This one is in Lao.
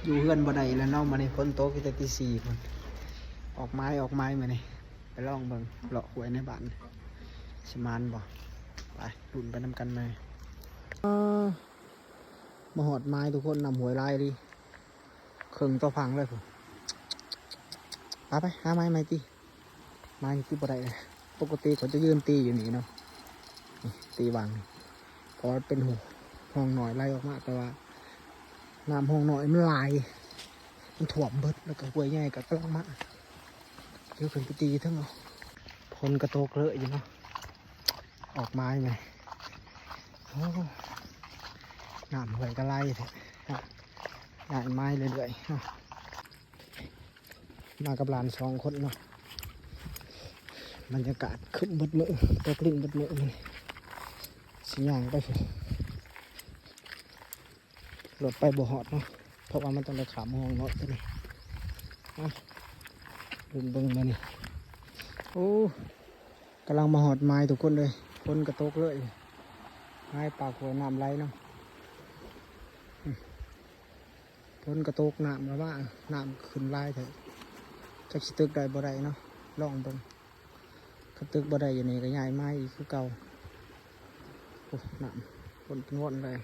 ຢູ່ເຮືອນບໍ່ໄດ້ແລ້ວເນາະ ມື້ນີ້ຝົນຕົກຢູ່ແຕ່ຕີສີ່ພຸ້ນ. ອອກໝາຍ ອອກໝາຍມື້ນີ້ ໄປລອງເບິ່ງ ເລາະຫ້ວຍໃນບ້ານ ຊິໝານບໍ່. ໄປ ລຸ້ນໄປນຳກັນມື້ນີ້. ເອີ ມາຮອດໝາຍທຸກຄົນ ນ້ຳຫ້ວຍຫຼາຍອີ່ຫຼີ ເຄິ່ງຕໍ່ຝັ່ງເລີຍພຸ້ນ. ໄປ ໄປ ຫາໝາຍໃໝ່ຕິ. ມານີ້ຄືບໍ່ໄດ້ເລີຍ. ປົກກະຕິເຂົາຈະຢືນຕີຢູ່ນີ້ເນາະ ນີ້ຕີຫວ່າງນີ້ ເພາະວ່າເປັນຫ້ວຍ ຮ່ອງນ້ອຍໄຫຼອອກມາ ແຕ່ວ່ານ້ຳຮ່ອງນ້ອຍມັນຫຼາຍ ມັນຖ້ວມເບິດ ແລ້ວກໍຫ້ວຍໃຫຍ່ກໍກຳລັງມາ. ດຽວຂຶ້ນໄປຕີເທິງເອົາ. ຝົນກໍຕົກເລີຍຢູ່ເນາະ ອອກມາໃໝ່. ໂອ້ ນ້ຳຫ້ວຍກໍໄຫຼແທ້ ຍ້າຍໝາຍເລື້ອຍໆເນາະ. ມາກັບຫຼານສອງຄົນເນາະ ບັນຍາກາດຄຶ້ມເບິດມື້ ຕົກລິນເບິດມື້ ມື້ນີ້ຊິຍ່າງໄປພຸ້ນ ລົດໄປບໍ່ຮອດເນາະ ເພາະວ່າມັນຕ້ອງໄດ້ຂ້າມຮ່ອງນ້ອຍຕົວນີ້. ມາ ລຸ້ນເບິ່ງມື້ນີ້. ໂອ້ ກຳລັງມາຮອດໝາຍທຸກຄົນເອີຍ ຝົນກໍຕົກເລີຍ ໝາຍປາກຫ້ວຍນ້ຳໄຫຼເນາະ. ອືມ ຝົນກໍຕົກ ນ້ຳລະມາ ນ້ຳຂຶ້ນຫຼາຍແທ້ ຈັກຊິຕຶກໄດ້ບໍ່ໄດ້ເນາະ ລອງເບິ່ງ. ຄັນຕຶກບໍ່ໄດ້ຢູ່ນີ້ກໍຍ້າຍມາອີກຄືເກົ່າ. ໂອ້ ນ້ຳ ຝົນເປັນວົນເລີຍ.